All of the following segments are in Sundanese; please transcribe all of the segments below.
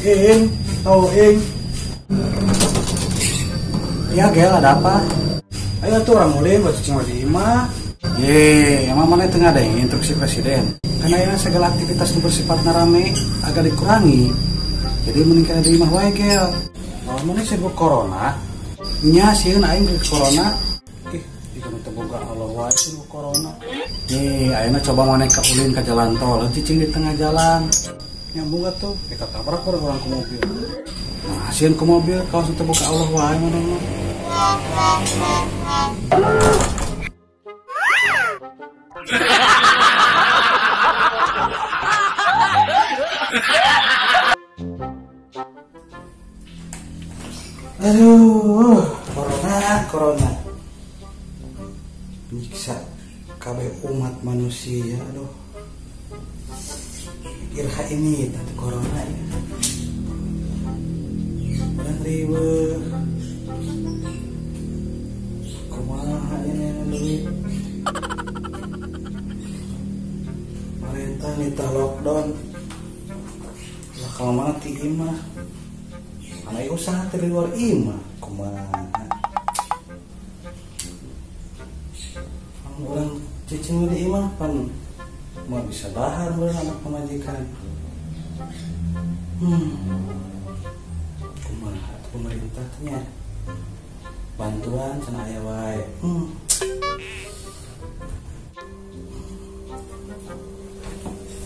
Ing, tauing. Ya gel, ada apa? Ayo tuh orang mulai buat cicing di imah. Ye, emang mana tengah ada yang instruksi presiden. Karena ya segala aktivitas nu bersifat rame agak dikurangi. Jadi mending di imah wae gel. Oh, mana sibuk corona? Nya sieun aing ke corona. Ih, jika nu teu boga Allah wae sibuk corona. Ye, ayeuna coba maneh ka ulin ka jalan tol, cicing di tengah jalan. Nyambung gak tuh? Kita tabrak orang ke mobil. Nah, sieun ke mobil kalau teu boga Allah wae mana mah. Aduh, corona, corona. Nyiksa kabeh umat manusia, aduh. Irha ini tante corona ya. Urang riweuh. Kumaha ini duit. Pemerintah nitah lockdown. Lah kalau mati imah. Mana usaha di luar imah kumaha. Orang cicing di imah pan mau bisa dahar urang anak pemajikan. Kumaha pemerintah teh nya. Bantuan cenah aya wae.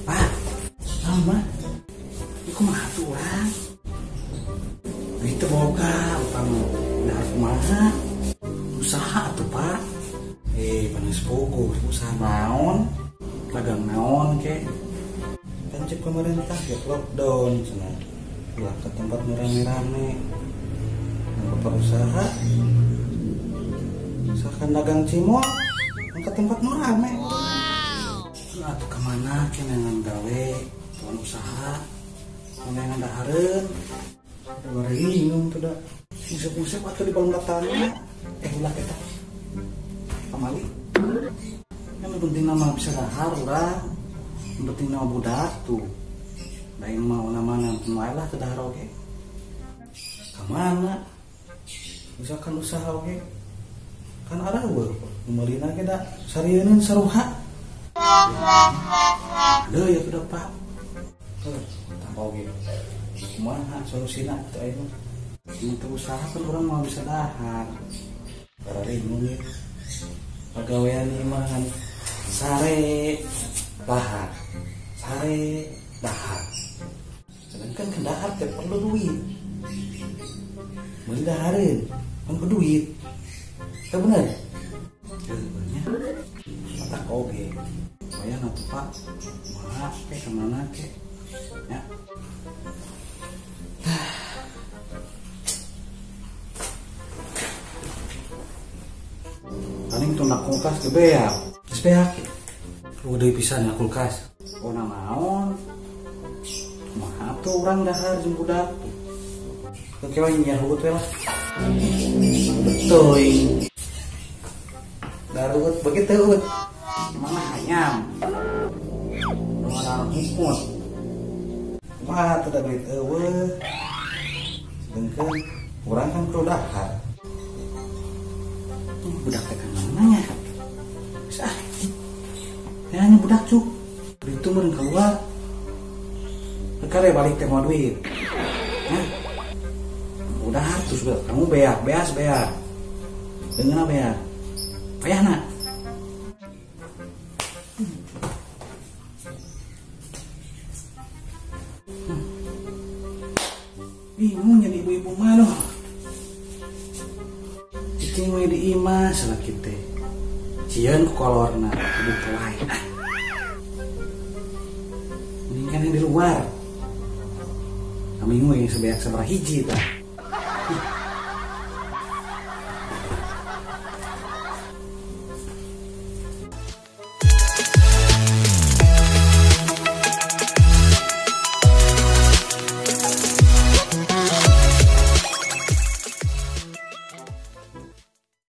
Pak, naon mah? Ieu kumaha tuh urang? Duit teu boga, utang dahar kumaha? Usaha atuh, Pak. Panas puguh, usaha naon? Dagang naon ke? Kan cek pemerintah ge lockdown cenah. Ulah ke tempat nu rame-rame. Bapak usaha misalkan dagang cimol ke tempat nu rame. Wow. Atuh ka mana ke neangan gawe, tuan usaha, neangan dahareun. Udah bingung tuh dah. Musep-musep atuh di balong tanah. Ulah eta. Pamali. Yang penting nama bisa dahar urang. Yang penting nama budak tuh. Da ieu mah mana-mana wae lah teu dahar oge. Ka mana? Misalkan usaha oge. Kan ada eueuh meulina ge da sarieun saruha. Aduh ya tuh Pak. Tambah oge. Kumaha solusina teh ayeuna? Mun teu usaha kan urang mah bisa dahar. Bingung ya. Pagawean ieu mah kan sare dahar. Sare dahar. Sedangkan kan dahar teh perlu duit. Meuli dahareun kan kudu duit. Teu bener? Heueuh nya. Matak oge. Wayah atuh Pak. Kumaha ke ka mana ke? Ya. Paling tuh nak kulkas ke beak. Geus beak. Udah pisan na kulkas. Oh naon? Kumaha tuh urang dahar jeung budak tuh. Oke wae nyiar huut we lah. Teuing. Darut begitu ut. Mana hayam. Mana hukut. Kumaha teh da duit eueuh. Sedengkeun urang kan kudu dahar. Budak teh kan mana nya? Geus ah. Ya nya budak cuk. Itu meureun keluar. Kare balik teh mau duit. Hah? Udah terus kamu beak, beas beak. Dengeuna beak. Payah na. Bingung jadi ibu-ibu mah loh. Cicing we di imah salaki teh. Sieun ku kolorna kudu wae. Ah. Mending kan yang di luar. Kami we sebeak sabaraha hiji tah.